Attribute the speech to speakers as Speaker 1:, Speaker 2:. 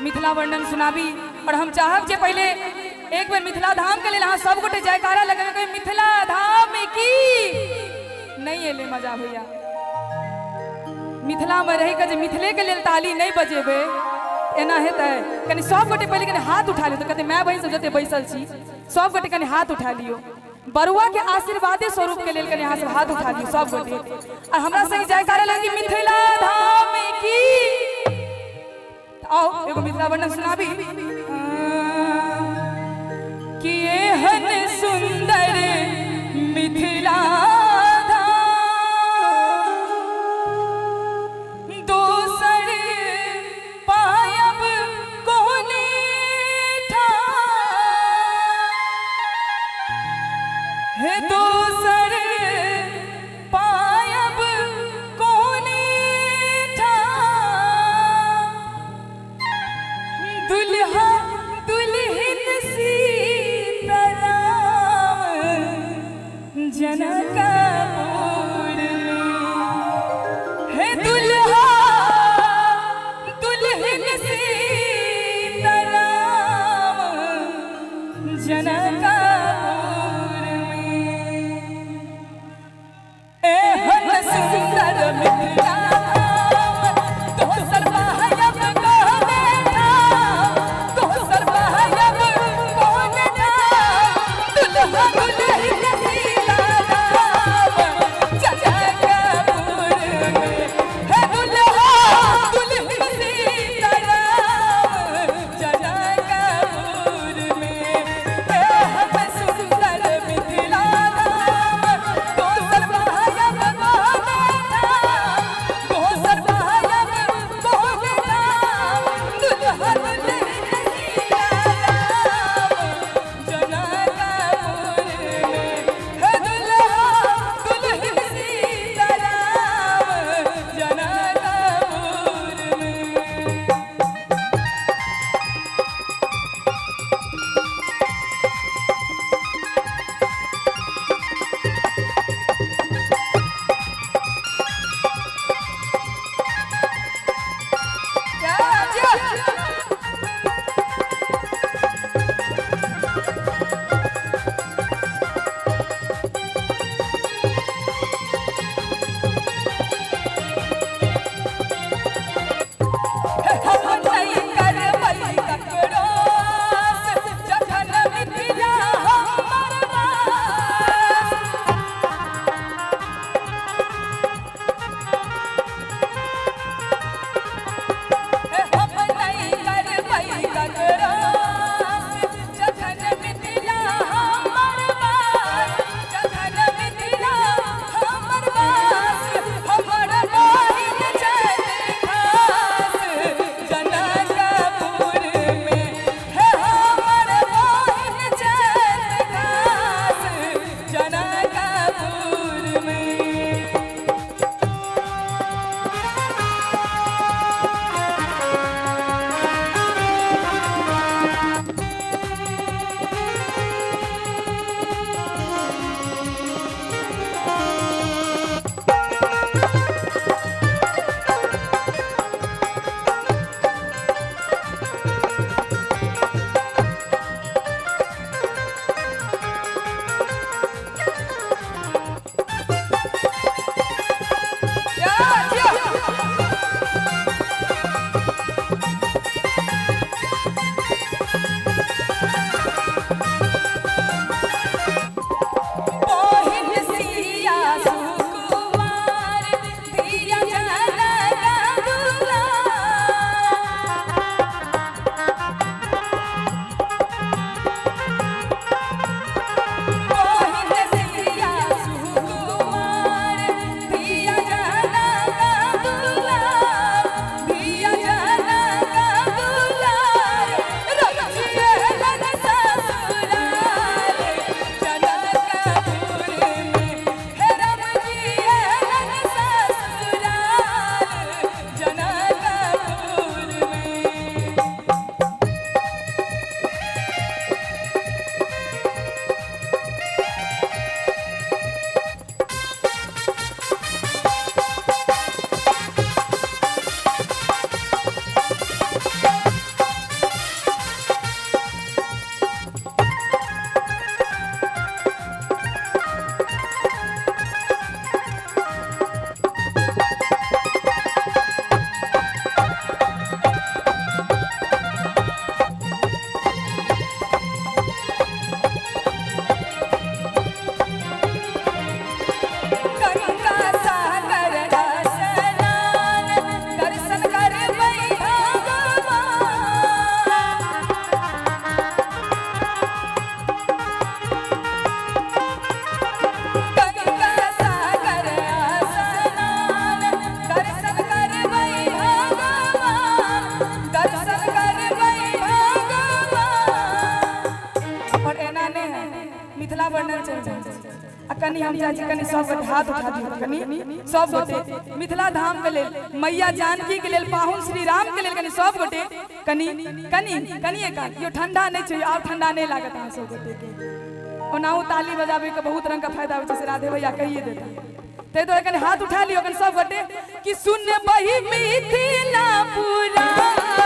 Speaker 1: मिथिला वर्णन सुनाबी। और हम चाहब जे पहले एक बेर मिथिला धाम के लेल अहाँ सब गोटे जयकारा लगेबै, मिथिला धाम की नहीं एलै मजा भैया। मिथिला में रह के जे मिथिले के लेल ताली नहीं बजेबै एना हेतै। कनि सब गोटे पहले कनि हाथ उठा लियौ, तऽ कहते माय बहिन सब जते बैसल छी सब गोटे कनि हाथ उठा लियौ, बरुआ के आशीर्वादे स्वरूप के लेल कनि अहाँ सब हाथ उठा लियौ सब गोटे। और हमरा संग जयकारा लगी मिथिला धाम की। आओ एगो मिथिला वर्णन सुनाबी कि एहन सुंदर मिथिला धाम दोसर पायब कोने ठाम, हे दोसर पायब कोने ठाम, दुल्हा दुल्हन सीताराम जनकपुर में, हे दुल्हा दुल्हन सीताराम जनकपुर में, एहन सुंदर मिथिला धाम दोसर पायब कोने ठाम, दोसर पायब कोने ठाम, दुल्हा दुल्हन सीताराम जनकपुर में, हे दुल्हा दुल्हन सीताराम जनकपुर में, एहन सुंदर मिथिला धाम दोसर पायब कोने ठाम, दोसर पायब कोने ठाम, दुल्हा दुल्हन सीताराम जनकपुर में, हे दुल्हा दुल्हन सीताराम जनकपुर में। क्या हम नहीं करबै ककरो आस, जखन मिथिला हमर वास। हम नहीं कनि हम चाहै छी कनि सब गोटे हाथ उठा दियौ, कनि सब गोटे मिथिला धाम के लेल, मैया जानकी के लेल, पाहुन श्री राम के लेल कनि सब गोटे कनि कनि कनि एकांत यो ठंडा नहीं छै, आब ठंडा नहीं लागत अहाँ सब गोटे के। ओनाहु ताली बजाबे के बहुत रंग के फायदा होइ छै, से राधे भैया कहिए देता। ताहि दुआरे कनि हाथ उठा लियौ कनि सब गोटे कि सुन बही मिथिला पुरारी।